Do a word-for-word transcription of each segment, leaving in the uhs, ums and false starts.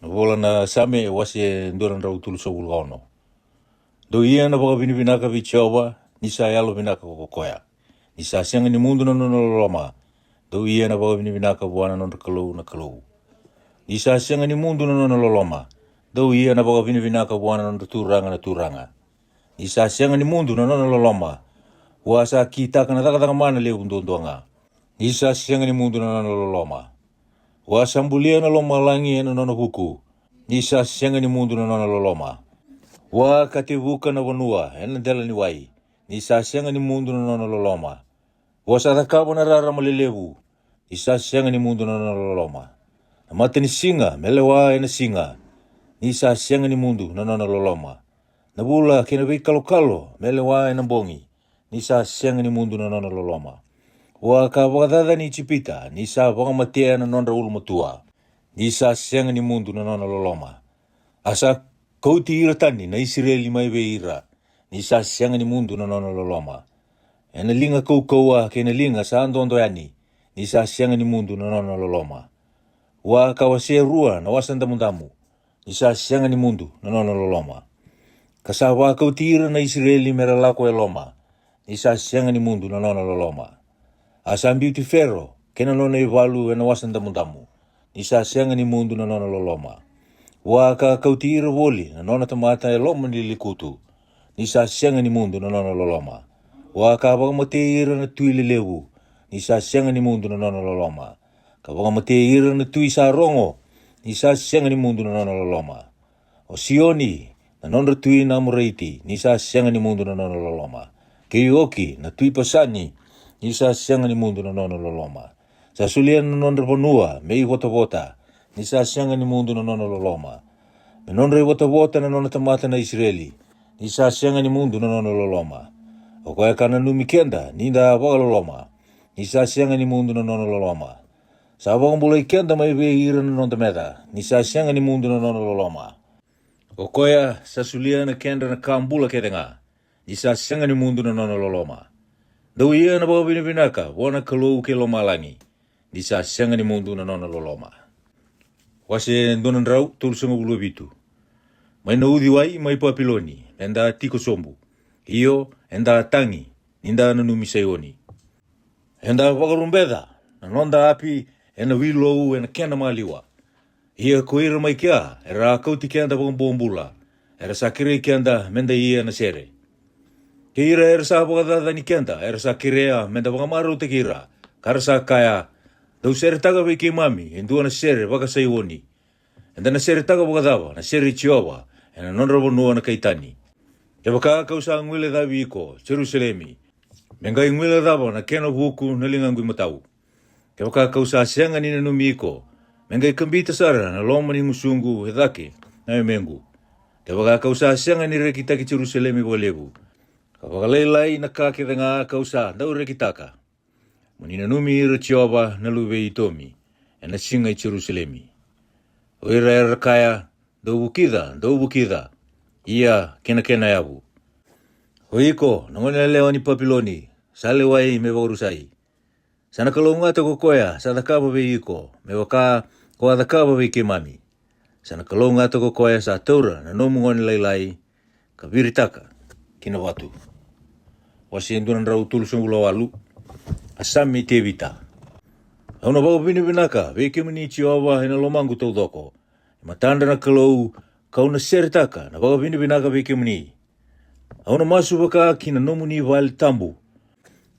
Na vola na Same, wase dua na drau tolusagavulu ka ono. Dou ia na vakavinavinaka vei Jiova, ni sa yalo vinaka ko koya. Ni sa sega ni mudu na nona loloma, dou ia na vakavinavinaka vua na nodra Kalou na Kalou. Ni sa sega ni mudu na nona loloma, dou ia na vakavinavinaka vua na nodra Turaga na Turaga. Ni sa sega ni mudu na nona loloma, vua sa kitaka na cakacaka mana levu duadua ga. Ni sa sega ni mudu na nona loloma, vua sa bulia na lomalagi ena nona vuku. Ni sa sega ni mudu na nona loloma, vua ka tevuka na vanua ena dela ni wai. Ni sa sega ni mudu na nona loloma, vua sa cakava na rarama lelevu. Ni sa sega ni mudu na nona loloma, na matanisiga me lewa ena siga. Ni sa sega ni mudu na nona loloma, na vula kei na veikalokalo me lewa ena bogi. Ni sa sega ni mudu na nona loloma, vua ka vakacacani Ijipita, ni sa vakamatea na nodra ulumatua. Ni sa sega ni mudu na nona loloma, a sa kauti ira tani na Isireli mai vei ira. Ni sa sega ni mudu na nona loloma, ena liga kaukauwa kei na liga sa dodo yani. Ni sa sega ni mudu na nona loloma, vua ka wasea rua na Wasa Damudamu. Ni sa sega ni mudu na nona loloma, ka sa vakauti ira na Isireli me ra lako e loma. Ni sa sega ni mudu na nona loloma, a sa biuti Fero kei na nona ivalu ena Wasa Damudamu. Ni sa sega ni mudu na nona loloma, vua ka kauti ira voli na nona tamata e loma ni lekutu. Ni sa sega ni mudu na nona loloma, vua ka vakamatei ira na tui lelevu. Ni sa sega ni mudu na nona loloma, ka vakamatei ira na tui sa rogo. Ni sa sega ni mudu na nona loloma, o Sioni, na nodra tui na Amoraiti. Ni sa sega ni mudu na nona loloma, kei Oki na tui Pasani. Ni sa sega ni mudu na nona loloma, sa solia na nodra vanua me ivotavota. Ni sa sega ni mudu na nona loloma, me nodra ivotavota na nona tamata na Isireli. Ni sa sega ni mudu na nona loloma, o koya ka nanumi keda ni da vakaloloma. Ni sa sega ni mudu na nona loloma, sa vakabulai keda mai vei ira na noda meca. Ni sa sega ni mudu na nona loloma, o koya sa solia na kedra na ka bula kece ga. Ni sa sega ni mudu na nona loloma, dou ia na vakavinavinaka vua na Kalou kei lomalagi. Ni sa sega ni mudu na nona loloma. Wase dua na drau tolusagavulu ka vitu. Mai na uciwai mai Papiloni eda tiko sobu, io, eda tagi ni da nanumi Saioni. Eda vakarubeca na noda api ena wilou ena kena maliwa. Ia ko ira mai kea era a kauti keda vakabobula, era sa kerei keda meda ia na sere. Kei ira era sa vakacacani keda era sa kerea meda vakamarautaki ira, ka ra sa kaya, dou seretaka vei keimami e dua na sere vaka-Saioni. Eda na seretaka vakacava na sere i Jiova ena nodra vanua na kai tani? Kevaka ka'u sa guilecavi iko, Jerusalemi, me qai guilecava na kena vuku na ligaqu imatau. Kevaka ka'u sa sega ni nanumi iko, me qai kabita sara na loma ni gusuqu e cake na yamequ. Kevaka ka'u sa sega ni rekitaki Jerusalemi vakalevu, ka vakalailai na ka kece ga ka'u sa dau rekitaka, mo ni nanumi ira, Jiova na luve i Itomi, ena siga i Jerusalemi. O ira era kaya, dou vukica, dou vukica, ia kei na kena yavu. O iko na goneyalewa ni Papiloni, sa lewai me vakarusai. Sa na kalougata ko koya sa cakava vei iko me vaka ko a cakava vei keimami. Sa na kalougata ko koya sa taura na nomu gone lailai ka viritaka ki na vatu. Wase e dua na drau tolusagavulu ka walu. A Same i Tevita. Au na vakavinavinaka vei kemuni, Jiova, ena lomaqu taucoko. E matadra na Kalou, ka'u na seretaka na vakavinavinaka vei kemuni. Au na masu vaka ki na nomuni vale tabu,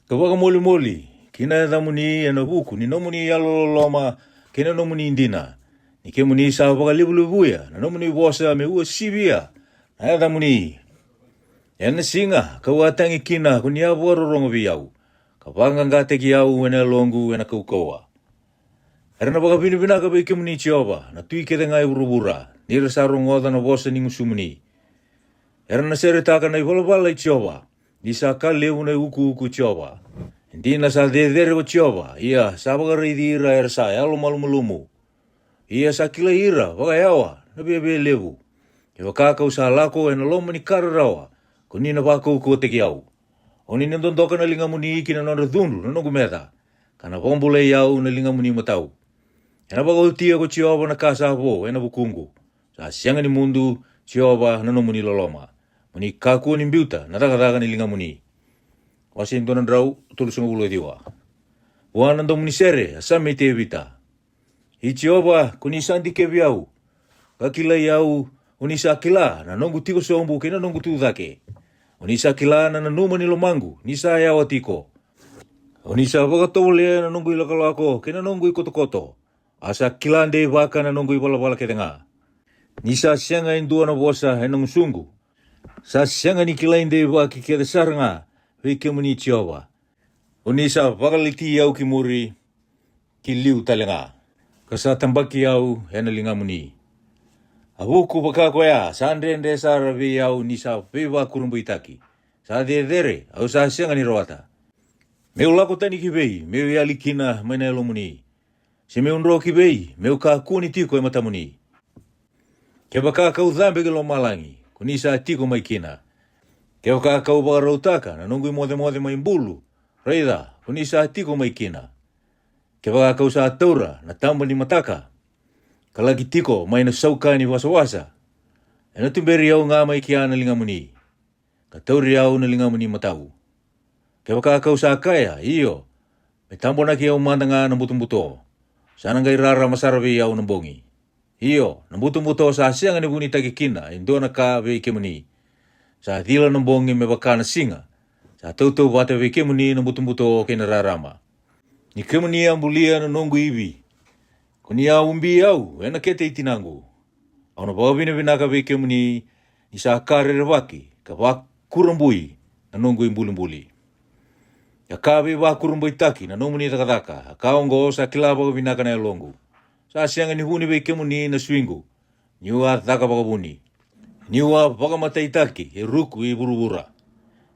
ka vakamolimoli ki na yacamuni ena vuku ni nomuni yalololoma kei na nomuni dina. Ni kemuni sa vakalevulevuya na nomuni vosa me uasivia na yacamuni. Ena siga ka'u a tagi kina ko ni a vakarorogo vei au, ka vakaqaqataki au ena yaloqu ena kaukauwa. Era na vakavinavinaka vei kemuni, Jiova, na tui kece ga e vuravura, ni ra sa rogoca na vosa ni gusumuni. Era na seretaka na ivalavala i Jiova, ni sa ka levu na iukuuku i Jiova. E dina sa cecere ko Jiova, ia sa vakaraici ira era sa yalomalumalumu. Ia sa kilai ira vakayawa na viavialevu. Kevaka ka'u sa lako ena loma ni ka rarawa, ko ni na vakaukauwataki au. O ni na dodoka na ligamuni ki na nodra cudru na noqu meca, ka na vakabulai au na ligamuni matau. Ena vakaotia ko Jiova na ka sa vo ena vukuqu. Sa sega ni mudu, Jiova, na nomuni loloma. Mo ni kakua ni biuta na cakacaka ni ligamuni. Wase dua na drau tolusagavulu ka ciwa. Vua na domo ni sere a Same i Tevita. I Jiova, ko ni sa dikevi au, ka kilai au. O ni sa kila na noqu tiko sobu kei na noqu tu cake. O ni sa kila na nanuma ni lomaqu ni sa yawa tiko. O ni sa vakatovolea na noqu ilakolako kei na noqu ikotokoto. A sa kila deivaka na noqu ivalavala kece ga. Ni sa sega e dua na vosa ena gusuqu. Sa sega ni kilai deivaki kece sara ga vei kemuni, Jiova. O ni sa vakaliti au ki muri, ki liu tale ga, ka sa tabaki au ena ligamuni. A vuku vaka koya sa dredre sara vei au ni sa veivakurabuitaki. Sa cecere, au sa sega ni rawata. Meu lako tani ki vei meu yali kina mai na yalomuni? Se meu dro ki vei meu kakua ni tiko e matamuni? Kevaka kau cabe ki lomalagi, ko ni sa tiko mai kina. Kevaka kau vakarautaka na noqu imocemoce mai bulu, raica, ko ni sa tiko mai kina. Kevaka kau sa taura na taba ni mataka, ka laki tiko mai na sauka ni wasawasa, ena tuberi au ga mai kea na ligamuni, ka tauri au na ligamuni matau. Kevaka kau sa kaya, io, me tabonaki au mada ga na butobuto, sa na qai rarama sara vei au na bogi. Io, na butobuto sa sega ni vunitaki kina e dua na ka vei kemuni. Sa cila na bogi me vaka na siga. Sa tautauvata vei kemuni na butobuto kei na rarama. Ni kemuni a bulia na noqu ivi, ko ni a ubi au ena kete i tinaqu. Au na vakavinavinaka vei kemuni, ni sa ka rerevaki ka vakurabui na noqu ibulibuli. A ka veivakurabuitaki na nomuni cakacaka, a ka oqo sa kila vakavinaka na yaloqu. Sa sega ni vuni vei kemuni na suiqu, niu a caka vakavuni. Niu a vakamataitaki e ruku i vuravura.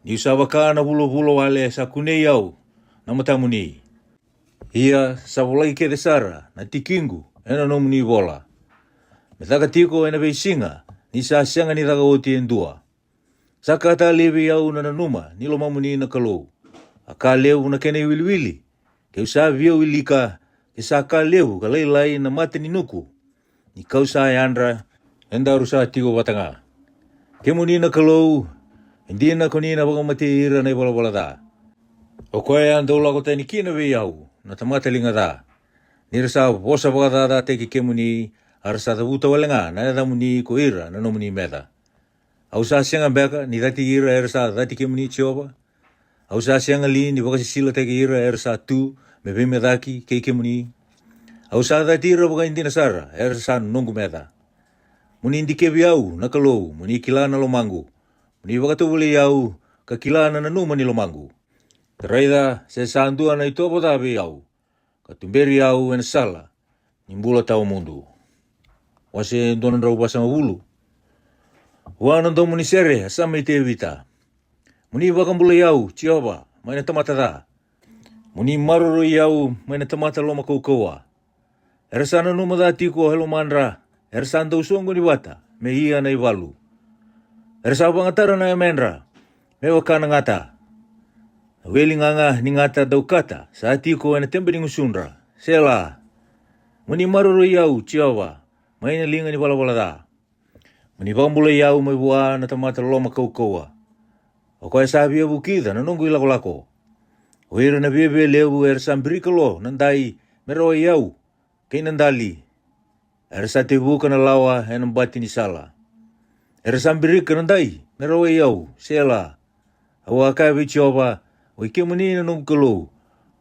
Niu sa vaka na vulavula wale sa kunei au na matamuni. Ia sa volai kece sara na tikiqu ena nomuni vola, me caka tiko ena veisiga ni sa sega ni caka oti e dua. Sa ka talei vei au na nanuma ni lomamuni na Kalou. A ka levu na kena iwiliwili, keu sa via wilika, ke sa ka levu ka lailai na mata ni nuku. Ni kau sa yadra, edaru sa tiko vata ga. Kemuni na Kalou, e dina ko ni na vakamatei ira na ivalavala ca. O koya dou lako tani kina vei au na tamata liga ca. Ni ra sa vosa vakacacataki kemuni, a ra sa cavuta wale ga na yacamuni ko ira na nomuni meca. Au sa sega beka ni cati ira era sa cati kemuni, Jiova? Au sa sega li ni vakasisilataki ira era sa tu me veimecaki kei kemuni? Au sa cati ira vakaidina sara era sa noqu meca. Mo ni dikevi au na Kalou, mo ni kila na lomaqu. Mo ni vakatovolei au ka kila na nanuma ni lomaqu. Raica, se sa dua na itovo ca vei au, ka tuberi au ena sala ni bula tawa mudu. Wase dua na drau vasagavulu. Vua na domo ni sere a Same i Tevita. Mo ni vakabulai au, Jiova, mai na tamata ca. Mo ni maroroi au mai na tamata loma kaukauwa. Era sa nanuma ca tiko e lomadra, era sa dau soqoni vata me ia na ivalu. Era sa vagatara na yamedra me vaka na gata. Na weli gaga ni gata daukata sa tiko ena tebe ni gusudra. Sela. Mo ni maroroi au, Jiova, mai na liga ni valavala ca. Mo ni vakabulai au mai vua na tamata loma kaukauwa. O koya sa via vukica na noqu ilakolako. O ira na viavia levu era sa birika lo na dai me rawai au, kei na dali. Era sa tevuka na lawa ena bati ni sala. Era sa birika na dai me rawai au. Sela. Au a kaya vei Jiova, oi kemuni na noqu Kalou.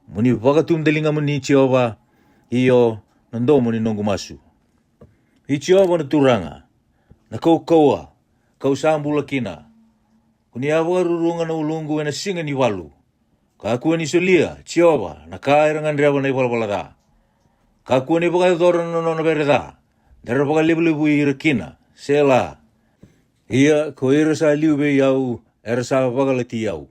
Mo ni vakatudaligamuni, Jiova, io, na domo ni noqu masu. I Jiova na Turaga, na kaukauwa kau sa bula kina. Ko ni a vakaruruga na uluqu ena siga ni valu. Kakua ni solia, Jiova, na ka era gadreva na ivalavala ca. Kakua ni vakayacora na nona vere ca, de ra vakalevulevui ira kina. Sela. Ia ko ira sa liu vei au era sa vakalati au.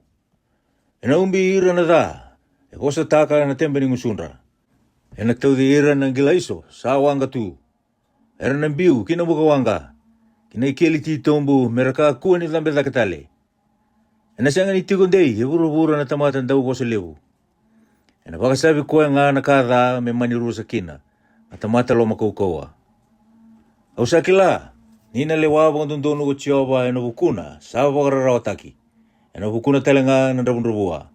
Ena ubi ira na ca e vosataka ena tebe ni gusudra. Ena tauci ira na qilaiso sa waqa tu. Era na biu ki na bukawaqa, ki na ikeli titobu me ra kakua ni cabe cake tale. Ena sega ni tiko dei e vuravura na tamata dau vosa levu. Ena vakasavi koya ga na ka ca me mani rusa kina. na tamata loma kaukauwa. Au sa kila ni na lewa vakadodonu ko Jiova ena vukuna sa vakararawataki, ena vukuna tale ga na dravudravua.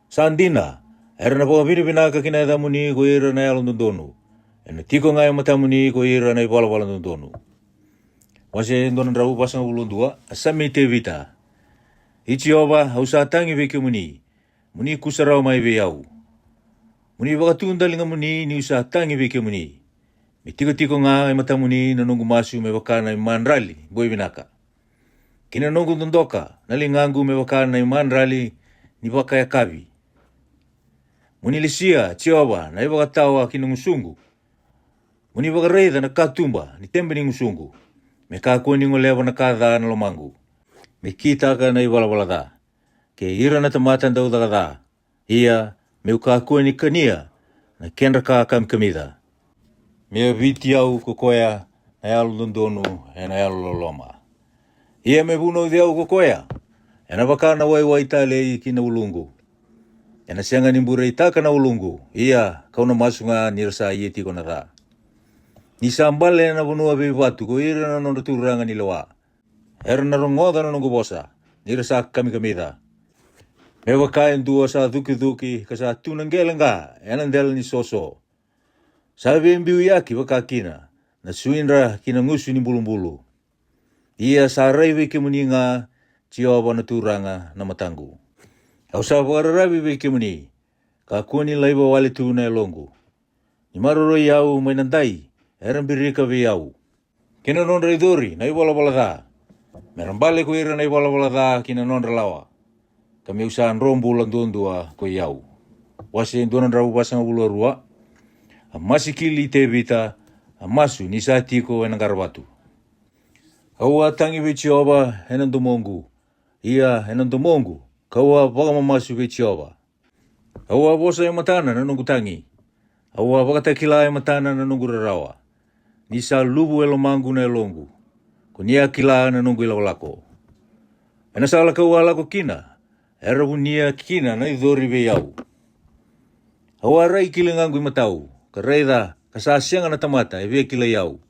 Sa dina, era na vakavinavinaka ki na yacamuni ko ira na yalododonu, ena tiko ga e matamuni ko ira na ivalavala dodonu. Wase dua na drau vasagavulu dua. A Same i Tevita. I Jiova, au sa tagi vei kemuni, mo ni kusarawa mai vei au. Mo ni vakatudaligamuni niu sa tagi vei kemuni. Me tikotiko ga e matamuni na noqu masu me vaka na imadrali boi vinaka, kei na noqu dodoka na ligaqu me vaka na imadrali ni vakayakavi. Mo ni lesia, Jiova, na ivakatawa ki na gusuqu. Mo ni vakaraica na katuba ni tebe ni gusuqu. Me kakua ni goleva na ka ca na lomaqu, me kitaka na ivalavala ca kei ira na tamata dau caka ca. Ia, meu kakua ni kania na kedra ka kamikamica. Me yaviti au ko koya na yalododonu ena yalololoma. Ia me vunauci au ko koya ena vaka na waiwai talei ki na uluqu. Ena sega ni bureitaka na uluqu, ia kau na masu ga ni ra sa ia tiko na ca. Ni sa bale ena vanua veivatu ko ira na nodra turaga ni lewa, era na rogoca na noqu vosa ni ra sa kamikamica. Me vaka e dua sa cukicuki ka sa tu na qeleqa ena dela ni soso. Sa veibiuyaki vaka kina na suidra ki na gusu ni bulubulu. Ia sa rai vei kemuni ga, Jiova na Turaga, na mataqu. Au sa vakararavi vei kemuni, kakua ni laiva wale tu na yaloqu. Ni maroroi au mai na dai era birika vei au, kei na nodra icori na ivalavala ca. Me ra bale ko ira na ivalavala ca ki na nodra lawa, ka meu sa dro bula duadua ko i au. Wase dua na drau vasagavulu a rua. A Masikili i Tevita, a masu ni sa tiko ena qaravatu. Au a tagi vei Jiova ena domoqu, ia ena domoqu kau a vakamamasu vei Jiova. Au a vosa e matana na noqu tagi, au a vakatakila e matana na noqu rarawa. Ni sa luvu e lomaqu na yaloqu, ko ni a kila na noqu ilakolako. Ena sala kau a lako kina, era vunia kina na icori vei au. Au a rai ki ligaqu imatau, ka raica, ka sa sega na tamata e via kilai au.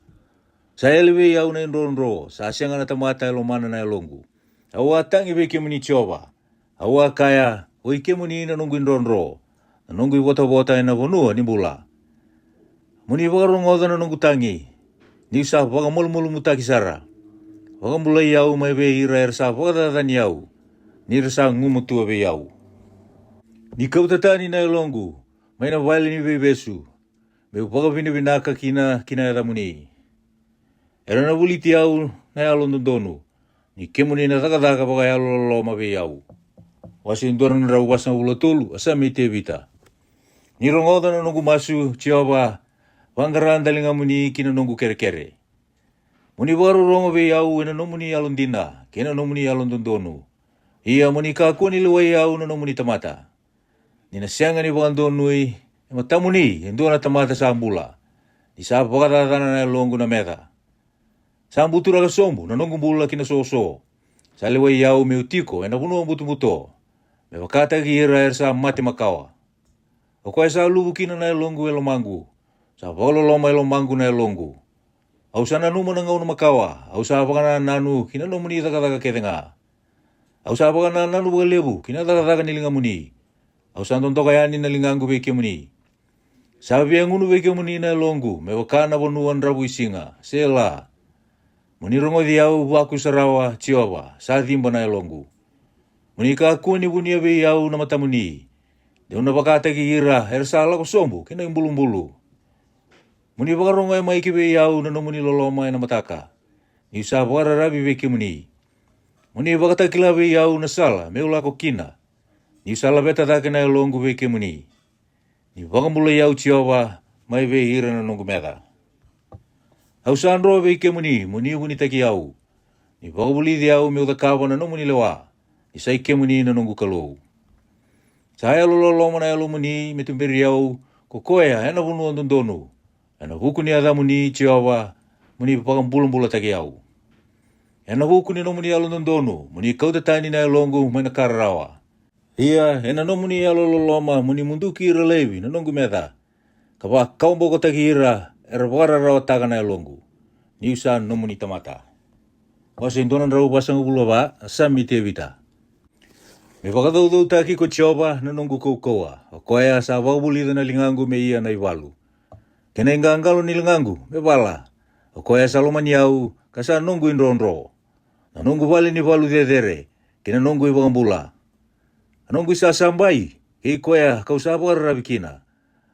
Sa yali vei au na idrodro, sa sega na tamata e lomana na yaloqu. Au a tagi vei kemuni, Jiova. Au a kaya, oi kemuni na noqu idrodro, na noqu ivotavota ena vanua ni bula. Mo ni vakarogoca na noqu tagi, niu sa vakamalumalumutaki sara. Vakabulai au mai vei ira era sa vakacacani au, ni ra sa gumatua vei au. Ni kauta tani na yaloqu mai na vale ni veivesu, meu vakavinavinaka kina ki na yacamuni. Era na voliti au na yalododonu, ni kemuni na cakacaka vakayalololoma vei au. Wase dua na drau vasagavulu tolu. A Same i Tevita. Ni rogoca na noqu masu, Jiova, vaqara daligamuni ki na noqu kerekere. Mo ni vakarorogo vei au ena nomuni yalodina kei na nomuni yalododonu. Ia mo ni kakua ni lewai au na nomuni tamata. Ni na sega ni vakadonui e matamuni e dua na tamata sa bula. Ni sa vakacacana na yaloqu na meca. Sa buturaka sobu na noqu bula ki na soso. Sa lewai au meu tiko ena vanua butobuto, me vakataki ira era sa mate makawa. O koya sa luvu kina na yaloqu e lomaqu. Sa vakaloloma e lomaqu na yaloqu. Au sa nanuma na gauna makawa, au sa vakanananu ki na nomuni cakacaka kece ga. Au sa vakanananu vakalevu ki na cakacaka ni ligamuni. Au sa dodoka yani na ligaqu vei kemuni. Sa viagunu vei kemuni na yaloqu me vaka na vanua dravuisiga. Sela. Mo ni rogoci au vakusarawa, Jiova, sa ciba na yaloqu. Mo ni kakua ni vunia vei au na matamuni. Deu na vakataki ira era sa lako sobu ki na ibulubulu. Mo ni vakarogoya mai ki vei au na nomuni loloma ena mataka, niu sa vakararavi vei kemuni. Mo ni vakatakila vei au na sala meu lako kina, niu sa laveta cake na yaloqu vei kemuni. Ni vakabulai au, Jiova, mai vei ira na noqu meca. Au sa dro vei kemuni mo ni vunitaki au. Ni vakavulici au meu cakava na nomuni lewa, ni sai kemuni na noqu Kalou. Sa yalololoma na yalomuni me tuberi au ko koya ena vanua dodonu. Ena vuku ni yacamuni, Jiova, mo ni vakabulabulataki au. Ena vuku ni nomuni yalododonu mo ni kauta tani na yaloqu mai na ka rarawa. Ia ena nomuni yalololoma mo ni muduki ira laivi na noqu meca, ka vakawabokotaki ira era vakararawataka na yaloqu, ni'u sa nomuni tamata. Wase dua na drau vasagavulu ka va. Same i Tevita. Me vakacaucautaki ko Jiova na noqu kaukauwa, o koya sa vakavulica na ligaqu me ia na ivalu, kei na iqaqalo ni ligaqu me vala, o koya sa lomani au ka sa noqu idrodro, na noqu vale ni valu cecere, kei na noqu ivakabula, na noqu isasabai, kei koya ka'u sa vakararavi kina,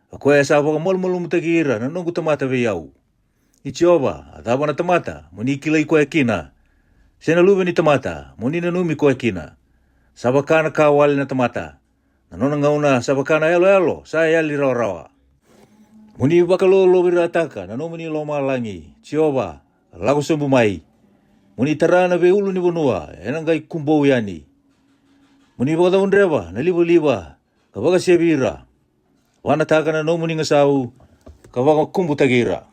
o koya sa vakamalumalumutaki ira na noqu tamata vei au. I Jiova, a cava na tamata mo ni kilai koya kina, se na luve ni tamata mo ni nanumi koya kina? Sa vaka na ka wale na tamata, na nona gauna sa vaka na yaloyalo sa yali rawarawa. Mo ni vakalolovirataka na nomuni lomalagi, Jiova, ka lako sobu mai. Mo ni tara na veiulunivanua ena qai kubou yani. Mo ni vakacaudreva na livaliva ka vakasevi ira. Vanataka na nomuni gasau ka vakakubutaki ira.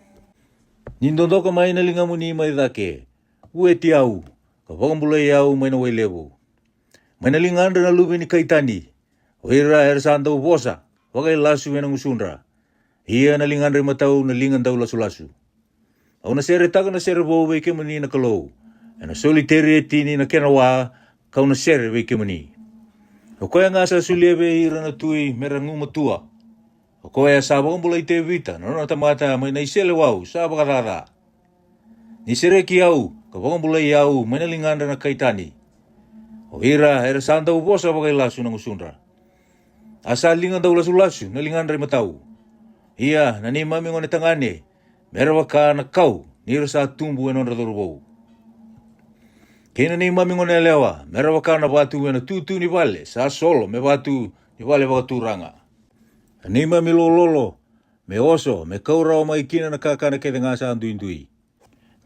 Ni dodoka mai na ligamuni mai cake, vueti au, ka vakabulai au mai na wai levu, mai na ligadra na luve ni Kaitani. O ira era sa dau vosa vakailasu ena gusudra, ia na ligadra imatau na liga dau lasulasu. Au na seretaka na sere vou vei kemuni na Kalou, ena soliteri e tini na kena wa, ka'u na sere vei kemuni. O koya ga sa solia vei ira na tui me ra gumatua, o koya sa vakabulai Tevita na nona tamata mai na iseleiwau sa vakacaca. Ni sereki au ka vakabulai au mai na ligadra na Kaitani. O ira era sa dau vosa vakailasu na gusudra, a sa liga dau lasulasu na ligadra imatau. Ia na neimami gonetagane me ra vaka na kau ni ra sa tubu e nodra cauravou, kei na neimami goneyalewa me ra vaka na vatu ena tutu ni vale sa solo me vatu ni vale vakaturaga. Na neimami lololo me oso me kau rawa mai kina na kakana kece ga sa duidui.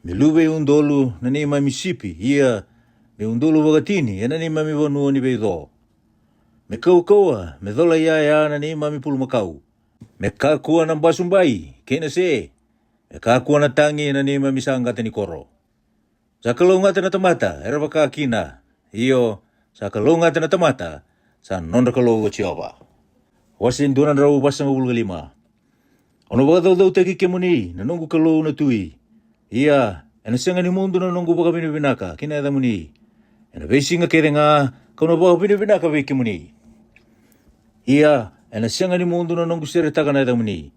Me luve i udolu na neimami sipi, ia me udolu vakatini ena neimami vanua ni veico. Me kaukauwa me cola iyaya na neimami pulumakau. Me kakua na basubai kei na se, me kakua na tagi ena neimami saqata ni koro. Sa kalougata na tamata era vaka kina, io, sa kalougata na tamata sa nodra Kalou o Jiova. Wase dua na drau vasagavulu ka lima. Au na vakacaucautaki kemuni na noqu Kalou na tui. Ia ena sega ni mudu na noqu vakavinavinaka ki na yacamuni. Ena veisiga kece ga ka'u na vakavinavinaka vei kemuni. Ia ena sega ni mudu na noqu seretaka na yacamuni.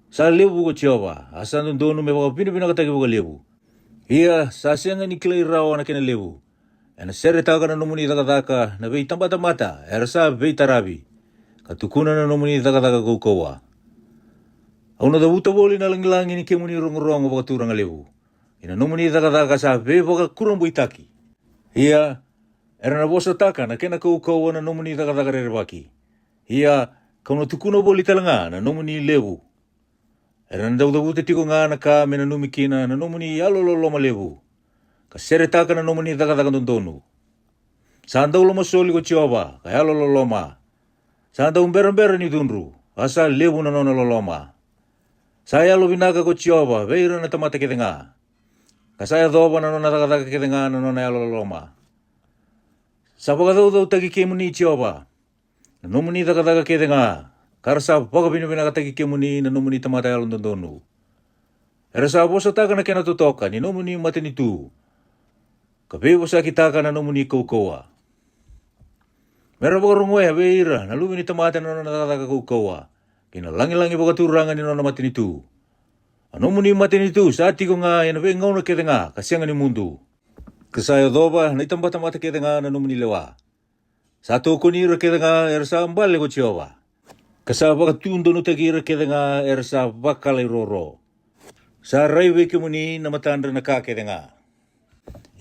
Sa levu ko Jiova, a sa dodonu me vakavinavinakataki vakalevu. Ia sa sega ni kilai rawa na kena levu. Ena seretaka na nomuni cakacaka na veitabatamata era sa veitaravi, ka tukuna na nomuni cakacaka kaukauwa. Au na cavuta voli na lagilagi ni kemuni rogorogo vakaturaga levu, kei na nomuni cakacaka sa veivakakurabuitaki. Ia era na vosataka na kena kaukauwa na nomuni cakacaka rerevaki. Ia ka'u na tukuna voli tale ga na nomuni levu. Era na dau cavuta tiko ga na ka me nanumi kina na nomuni yalololoma levu, ka seretaka na nomuni cakacaka dodonu. Sa dau lomasoli ko Jiova ka yalololoma. Sa dau berabera ni cudru, a sa levu na nona loloma. Sa yalovinaka ko Jiova vei ira na tamata kece ga, ka sa yacova na nona cakacaka kece ga na nona yalololoma. Sa vakacaucautaki kemuni Jiova na nomuni cakacaka kece ga, ka ra sa vakavinavinakataki kemuni na nomuni tamata yalododonu. Era sa vosataka na kena totoka ni nomuni matanitu, ka veivosakitaka na nomuni kaukauwa. Me ra vakarogoya vei ira na luve ni tamata na nona cakacaka kaukauwa, kei na lagilagi vakaturaga ni nona matanitu. A nomuni matanitu sa tiko ga ena veigauna kece ga ka sega ni mudu, ka sa yacova na itabatamata kece ga na nomuni lewa. Sa tokoni ira kece ga era sa bale ko Jiova, ka sa vakatudonutaki ira kece ga era sa vakalairoro. Sa rai vei kemuni na matadra na ka kece ga.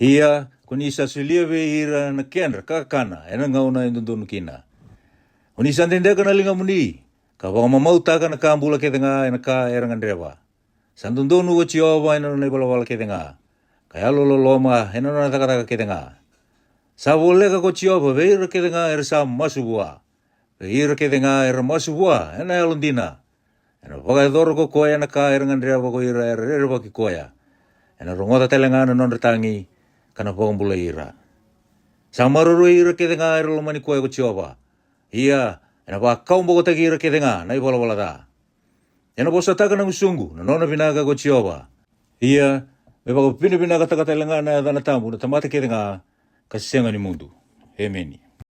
Ia ko ni sa solia vei ira na kedra kakana ena gauna e dodonu kina. Ko ni sa dedeka na ligamuni, ka vakamamautaka na ka bula kece ga ena ka era gadreva. Sa dodonu ko Jiova ena nona ivalavala kece ga, ka yalololoma ena nona cakacaka kece ga. Sa voleka ko Jiova vei ira kece ga era sa masu vua, vei ira kece ga era masu vua ena yalodina. Ena vakayacora ko koya na ka era gadreva ko ira era rerevaki koya. Ena rogoca tale ga na nodra tagi, ka na vakabulai ira. Sa maroroi ira kece ga era lomani koya ko Jiova. Ia ena vakawabokotaki ira kece ga na ivalavala ca. Ena vosataka na gusuqu na nona vinaka ko Jiova. Ia me vakavinavinakataka talega na yacana tabu na tamata kecega ka sega ni mudu. Emeni.